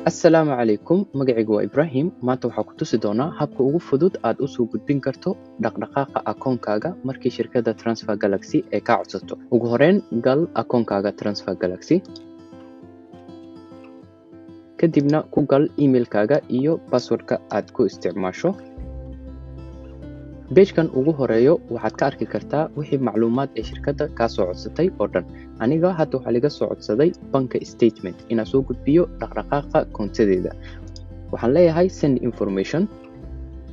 Assalaamu calaykum, magacaygu waa Ibraahim. Maanta waxaa ku tusi doonaa habka ugu fudud aad u soo gudbin karto dhaqdhaqaaqa akoonkaaga markii shirkadda Transfer Galaxy ay kaa codsato. Ugu horeyn, gal akoonkaaga Transfer Galaxy, kadibna ku gal emailkaaga iyo passwordka aad ku isticmaasho. Page-kan ugu horeeyo waxaad ka arki kartaa wixii macluumaad ee shirkadda kaa soo codsatay oo dhan. Aniga hadda waxaa liga soo codsaday bank statement, inaan soo gudbiyo dhaqdhaqaaqa koontadeeda. Waxaan leeyahay "Send information".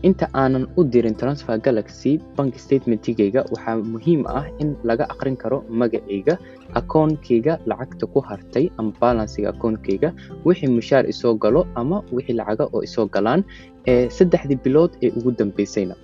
Inta aanan u dirin Transfer Galaxy bank statementigayga, waxaa muhiim ah in laga aqrin karo magacayga, akoonkayga lacagta ku hartay ama balancega akoonkayga, wixii mushaar isoo galo ama wixii lacaga oo isoo galaan ee 3dii bilood ee ugu dambeysayna.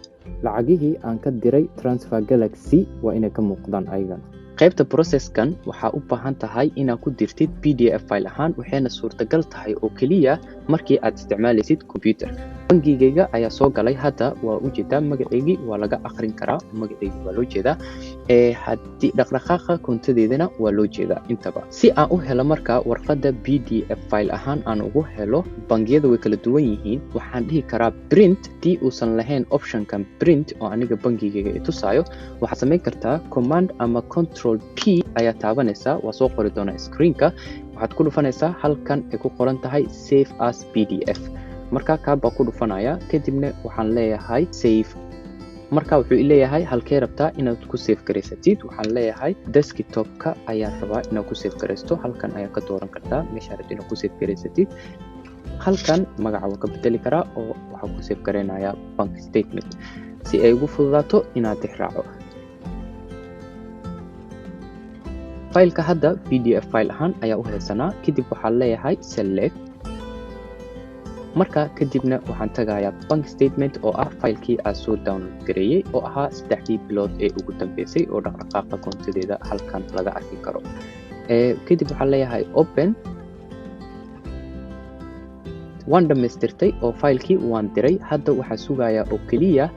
Lacagihii aan ka diray Transfer Galaxy waa inay ka muuqdaan ayagana. Qaybta processkan waxaa u baahan tahay inaad ku dirtid PDF file ahaan, waxayna suurtagal tahay oo keliya markii aad isticmaalaysid computer. Bangigayga ayaa soo galay hadda, waa ujeedaa, magacaygii waa laga aqrin karaa, magacaygii waa loo jeedaa, ee haddii dhaqdhaqaaqa koontadeedana waa loo jeedaa intaba. Si aan u helo marka warqadda PDF file ahaan aan ugu helo, bangiyada way kala duwan yihiin. Waxaan dhihi karaa "Print". Haddii uusan lahayn optionkan print oo aniga bangigayga i tusaayo, waxaad samayn kartaa Command ama Control P ayaa taabanaysaa. Waa soo qori doonaa screenka. Waxaad ku dhufanaysaa halkan ay ku qoran tahay "Save as PDF". Marka kaa baa ku dhufanaya, kadibna waxaan leeyahay "Save". Marka wuxuu leeyahay, "Halkee rabtaa inaad ku save garaysatid?" Waxaan leeyahay, "Desktopka ayaan rabaa inaad ku save garaysto." Halkan ayaa ka dooran kartaa meeshaa rabta inaad ku save garaysatid. Halkan magaca waa ka bedeli karaa oo waxaan ku save garaynayaa bank statement si ay ugu fududaato inaad tixraaco faylka. Hadda PDF file ahaan ayaa u haysanaa. Kadib waxaan leeyahay "Select". Marka kadibna waxaan tagayaa bank statement, oo ah faylkii aan soo download gareeyey oo ahaa 3dii bilood ee ugu dambeysay oo dhaqdhaqaaqa koontadeeda halkan laga arki karo. Kadib waxaan leeyahay "Open". Waan dhammaystirtay oo faylkii waan diray. Hadda waxaa sugayaa oo keliya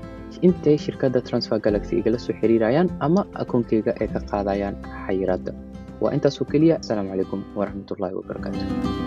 intay shirkadda Transfer Galaxy igala soo xiriirayaan ama akoonkeyga ay ka qaadayaan xayiraadda. Waa intaasoo keliya. Asalaamu calaykum waraxmatullaahi wabarakaatu.